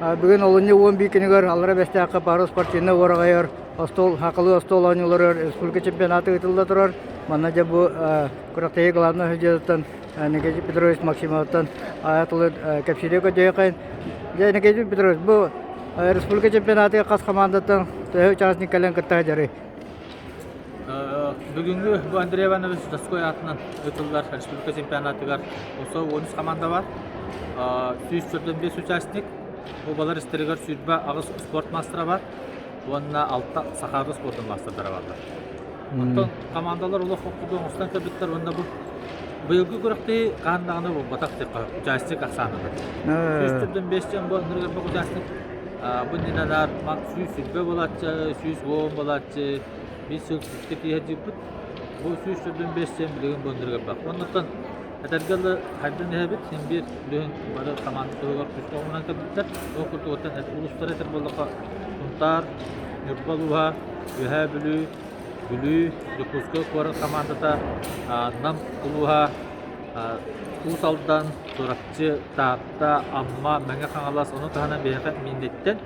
Бүгүн олунньу 11 күнүгэр Аллара Бэстээххэ Парус спортивнай уораҕайыгар остуол сахалыы остуол оонньууларыгар республика чемпионата ыытылла турар. Манна дьэ бу күрэхтэһии главнай судьуйатыттан Никита Петрович Максимовтан тылы кэпсиирэ көрдөйөххөйүн. Дьэ Никита Петрович, бу республика чемпионатыгар хас командаттан төһө участник кэлэн кытта сылдьарый? Бүгүҥҥү бу Андрей Иванович Донской аатынан ыытыллар республика чемпионатыгар осо 13 команда бар. 145 участник. Бу балар истэригэр 28 спорт мастера бар уонна 6 сахаада спордун мастердара барлар. Оттон командалар олох курдук оҥостон кэлбиттэр уонна бу быйылгы күрэхтэһии хаһан даҕаны буолбатах диэххэ участник ахсаанынан. 145 дьон бу аннырыгар участник бу иннинэ 120 буолааччы, 110 буолааччы, биир сыл сүүскэ тиийэ сылдьыбыппыт. Бу 145 диэн билигин бу аннырыгар баар. Оннуттан этэргэ дылы хайдан иһэбит, син биир билигин бары команда туһугар күүскэ оҥорон кэлбиттэр. Ол курдук оттон улуустары этэр буоллахха Сунтаар, Ньурба улууһа, Үөһээ Бүлүү, Бүлүү, Дьокуускай куорат хамаандата, Нам улууһа, Уус Алдан, Чурапчы, Таатта, Амма, Мэҥэ Хаҥалас, ону таһынан биһиэхэ Мииннэттэн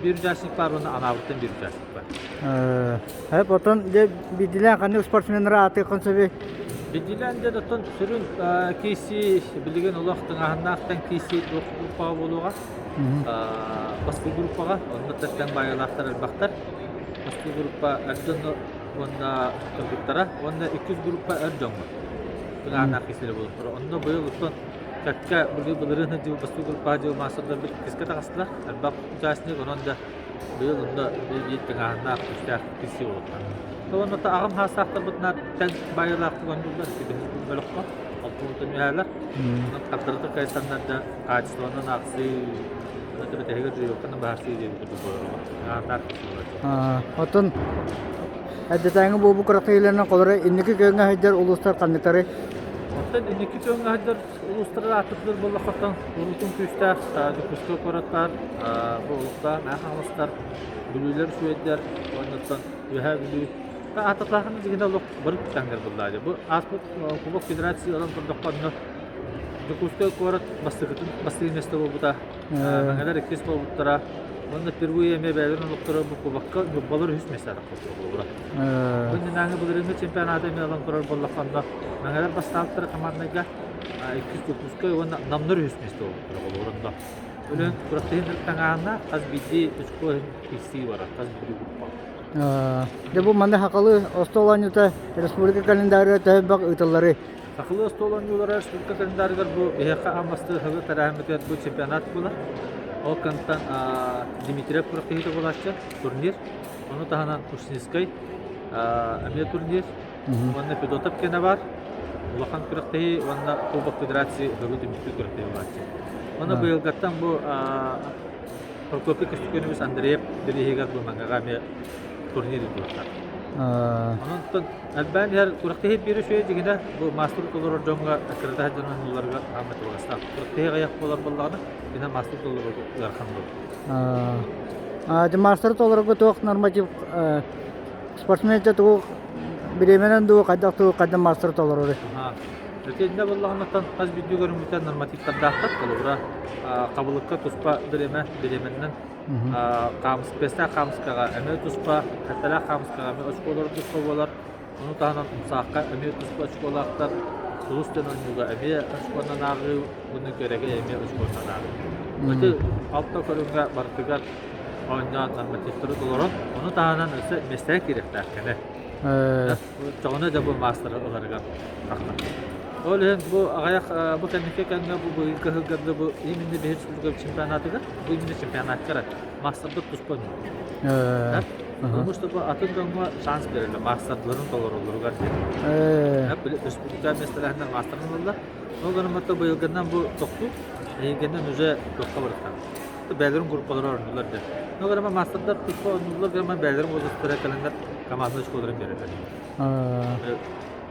биир участник баар уонна Анаабыртан биир участник баар. Эп отон дьэ биирдиилээн ханнык спортсменнары аатыаххын сөбүй? Биирдиилээн дьэ оттон сүрүн киирсии билигин олох тыҥааһыннаахтан киирсии туох группаҕа буолуоҕа. Бастакы группаҕа онно тэҥ баайыылаахтар элбэхтэр. Бастакы группа эр дьоно уонна кыргыттара уонна иккис группа эр дьоҥҥо тыҥааһыннаах киирсиилэр буолуохтара. Онно быйыл оттон кэккэ былырыын сылдьыбыт бастакы группаҕа дьыл маастардарбыт иккискэ таҕыстылар. Элбэх участник онон да быйыл онно биир тыҥааһыннаах күүстээх киирсии буолуохтаах. Уонна аҕам саастаахтарбытынан тэҥ баайыылаахтык оонньууллар ити бэһис бөлөххө алтан үһээлэр. Онон хардарыта кыайсаннар да хаачыстыбанан аахсыы бүтэһигэр жеребканы быһаарсыы диэн курдук буолар. Оттон эрдэтээҥи буолбут күрэхтэһиилэринэн холоро инники күөҥҥэ сылдьар улуустар ханныктарый? Оттон инники күөҥҥэ сылдьар улуустары ааттатылар буоллаххыттан куруутун күүстээх Дьокуускай куораттар, бу олохтоох Мэҥэ Хаҥаластар, Бүлүүлэр, Үчүгэйдэр уонна Үөһээ Бүлүү ааттатылаахын дьиҥинэ олох бары тэҥнэр буоллаҕа. Бу ааспыт Кубок Федерации ылан көрдөххө онно Дьокуускай куорат бастакытын бастакы миэстэ буолбута. Мэҥэлэр иккис буолбуттара. Уонна впервые эмиэ бэйэлэрин олохторо бу кубокка Ньурбалар үһүс миэстэ тахсыбыттара. Бу иннинээҥи былырыыҥҥы чемпионаты эмиэ ылан көрөр буоллахха онно Мэҥэлэр бастаабыттара команднайга иккис Дьокуускай уонна Намнар үһүс миэстэ буолбуттара холобур онно. Өлөөн күрэхтэһиин таҥааһына хас биирдии очко иһин киирсии барар, хас биирдии группа. Дьэ бу манна сахалыы остуол оонньуута республика календарыгар төһө элбэх ыытылларый? Сахалыы остуол оонньуулара республика календарыгар бу биһиэхэ аан бастакы сылы тэрээһиммитигэр бу чемпионат буолар. Ол кэнниттэн Дмитриев күрэхтэһиитэ буолааччы турнир. Ону таһынан Ушницкай эмиэ турнир. Уонна Федотов киэнэ баар. Улахан күрэхтэһии уонна Кубок Федерации ыһыгы түмүктүүр күрэхтэһии буолааччы. Уонна быйылгаттан бу Прокопий Костюкинович Андреев бирииһигэр бу Маҥаҕа эмиэ турнир ыытыллар. Онон элбээн иһэр күрэхтэһии биир үчүгэй дьиҥинэ бу маастар толорор дьоҥҥо кырата сылдьан оонньууларыгар ааммат табыгастаах. Күрэхтэһии аҕыйах буолар буоллаҕына, дьиҥинэ маастар толорорго ыарахан буолар. Дьэ маастары толорорго туох норматив спортсмен тугу бириэмэнэн дуу хайдах дуу хайдах маастары толорорый? Итиннэ буоллаҕына хас биирдии көрүҥмүтэ нормативтардаахтар. Холобура, хабылыкка туспа бириэмэ бириэмэннэн хаамыскпестээх хаамыскаҕа эмиэ туспа, хатталаах хаамыскаҕа эмиэ очколор туспа буолар. Ону таһынан умсаахха эмиэ туспа очколаахтар. Сулус диэн оонньууга эмиэ очконан ааҕыы, уонна күөрэгэй эмиэ очконан ааҕыы. Ити алта көрүҥҥэ барытыгар оонньоон нормативтары толорон, ону таһынан өссө миэстэҕэ киириэхтээх кэнэ. Оччоҕуна дьэ бу маастары ыларыгар тахсар. Ол иһин бу аҕыйах бу кэнники кэмҥэ бу быйылгы сылга бу именно биһир республика чемпионатыгар, бу именно чемпионатка маастардар туспа оонньууллар. Потому что бу атын дьоҥҥо шанс биэрэллэр маастардарын толороллоругар диэн. Республика миэстэлэһиннэр маастарын ылаллар. Ол гынан баран быйылгынан бу тохтуур, эһигинэн уже туохха барыттан. Бэйэлэрин группалара оонньууллар диэн. Но гынан маастардар туспа оонньууллар гынан бэйэлэрин возрастара кэлэннэр командный очколарын биэрэллэр.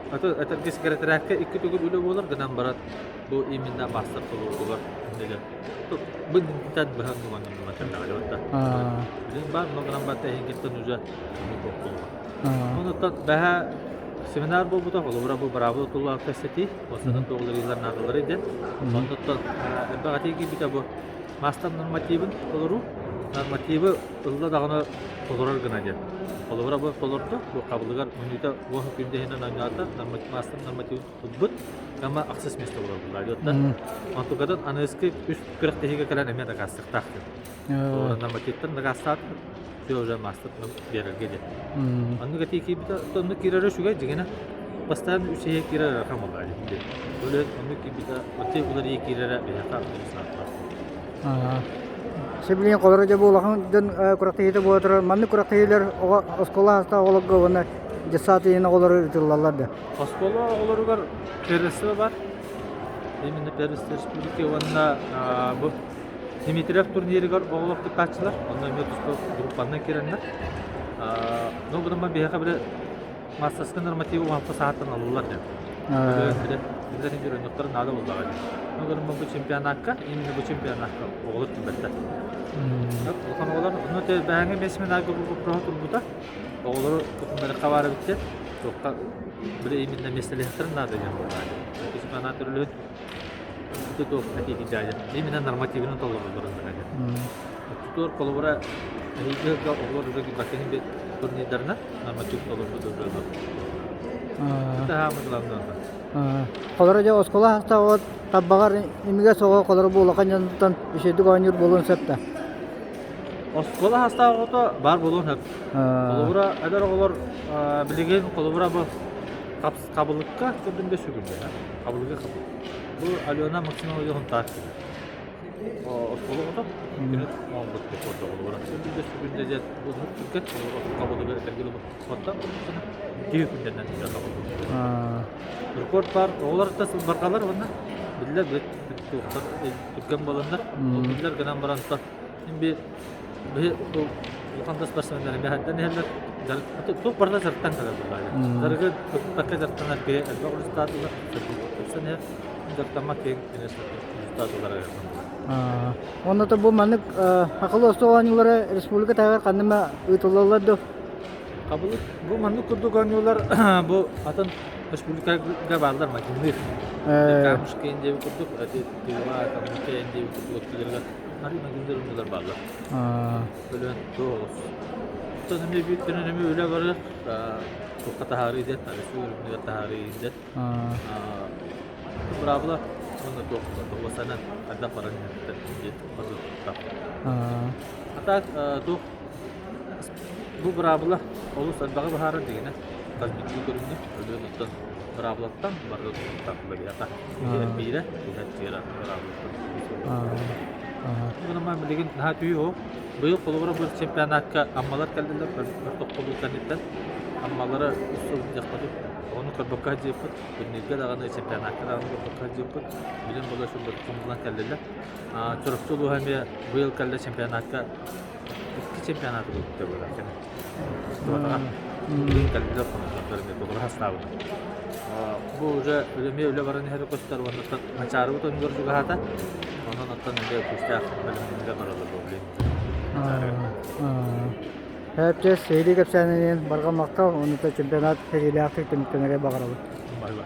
Аты этэргэ секретарякка икки төгүл үлэ буолар гынан баран бу именно маастар толоруутугар иннигэр бу инниттэн быһан Билин баар, но гынан баран эһингиттэн уже Онуттан бэһэ семинар буолбута, холобура бу быраабыла туллаах кэпсэтии, осанан туоҕуларыылар наадалары диэн. Оннуттан элбэх этии киирбитэ бу. Маастар нормативын толоруу, нормативы ылла даҕаны толорор гына диэн. Холобура бу толордо, бу хабылыгар мүнүүтэ уон күн иһинэн оонньоото, маастар нормативын ылбыт, ама ахсыс миэстэ буолар булла. Онтукатын аныгыскы үс күрэхтэһиигэ кэлэн эмиэ дакаастыахтаах диэн. Нормативтан дакаастаат, все уже маастар биэрэргэ диэн. Оннук этии киирбитэ, оннук киирэрэ үчүгэй дьиҥинэ. Бастаан үс иһэ киирэр ыарахан буоллаҕа дии. Ол иһин оннук киирбитэ, оттон уларыйыы киирэрэ биһиэхэ олус наадалаах. Сибилигин холоро дьэ бу улахан дьон күрэхтэһиитэ буола турар. Маннык күрэхтэһиилэр оҕо оскуола аастаах оҕолорго уонна дьыссаат иһин оҕолору ыытыллаллар да? Оскуола оҕолоругар первенство бар. Именно первенство республики уонна бу Дмитриев турнирыгар оҕолор кыттааччылар. Онно эмиэ туспа группанан киирэннэр. Ну, бу биһиэхэ били массаска нормативы уһаппа сааттан алыллар диэн. Били били тренировкалар наада буоллаҕа дии. Ну, гынан бу чемпионакка, именно бу чемпионакка оҕолор кэлбэттэр. Улахан оҕолор, ну, те бэһэҥҥэ бэс минаага бу боппуруоһа турбута. Оҕолору кытыннарыахха баар эбит диэн. Туохха били именно миэстэлэһиэхтэрин наада диэн буоллаҕа дии. Чемпионат өрүлүһүн туох этиитин именно нормативын толороллорун гына Тутуор холобура эһиги оҕолор уже бакыһын турнирдарына норматив толорбут уже таһаамы главное. Холоро дьэ оскуола хастаҕыт таббаҕар имигэс оҕо холоро бу улахан дьонтон үчүгэйдик оонньуур буолуон сөп да? Оскуола хастаах оҕото баар буолуон сөп. Холобура эдэр оҕолор билигин холобура бу хабылыкка көрдүм да сүгүрдэ. Хабылыгы хабыл. Бу Алена Максимова Һунтаар оскуола оҕото күнү оҥорбут рекорда холобура. Сүгүрдэ сүгүрдэ диэн бу түргэн холобура хабылыгы этэргэ дылы оттон киһи күндэнэн Рекорд баар оҕолор да барҕалар уонна биллэр туохтар түргэн буоланнар ол биллэр гынан баран Мин биһи улахан да спортсменнар эмиэ хайдан иһэллэр. Туох барыта дьарыктан кэлэр буоллаҕа. Дьарыгы туппакка дьарыктанар киһи элбэх результат ылар, тупсан иһэр. Дьарыктаммат киһи конечно результат ылар эрэ. Онно бу маннык хахыл остуол оонньуулара республика таһыгар ханна эмэ ыытыллаллар дуо? Хабылык бу маннык курдук оонньуулар бу атын республикага бааллар майгынныыр. Камушка диэби курдук, Тыва, Камушка диэби курдук өттүлэригэр Арыы мэгиндэр оннулар бааллар. Өлөөн тоҕус. Оттон эмиэ биир күнүн эмиэ үлэ барар. Туохха таһаарыы диэн, арыы өрүмнүгэр таһаарыы диэн. Быраабыла уонна туох тоҕусанан хайдах баран иһэттэр диэн барыта. А так туох бу быраабыла олус элбэҕи быһаарар дигинэ хас биирдии көрүҥҥэ өлүөн оттон быраабылаттан барыта тутуллар биирэ түһэр быраабылаттан Маны билигин наһаа түйүү ол. Быйыл холобура бу чемпионатка Аммалар кэллилэр тохтобул кэнниттэн. Аммалары үс сыл дьахпатым. Ону көрбөккө сылдьыппыт. Турнирга даҕаны, чемпионатка даҕаны көрбөккө сылдьыппыт. Билин була хомуллан кэллилэр. Чурапчы улууһа эмиэ быйыл кэллэ чемпионатка икки чемпионаты бүттэ буолар кини. Кыстыбатаҕа. Билин кэллилэр хонуктар эмиэ толору хастаабыта. Бу уже эмиэ үлэ баран иһэрэ көстөр уонна Начаарыбыт оннугар чугаһаата. Онон оттон эмиэ күүстээх бэлэмнэниигэ бараллар буолуо. Эптиэс сиһилии кэпсээнинэн барҕа махтал, онута чемпионат сэриилээхтик түмүктэнэрэ баҕарабыт. Бай-бай.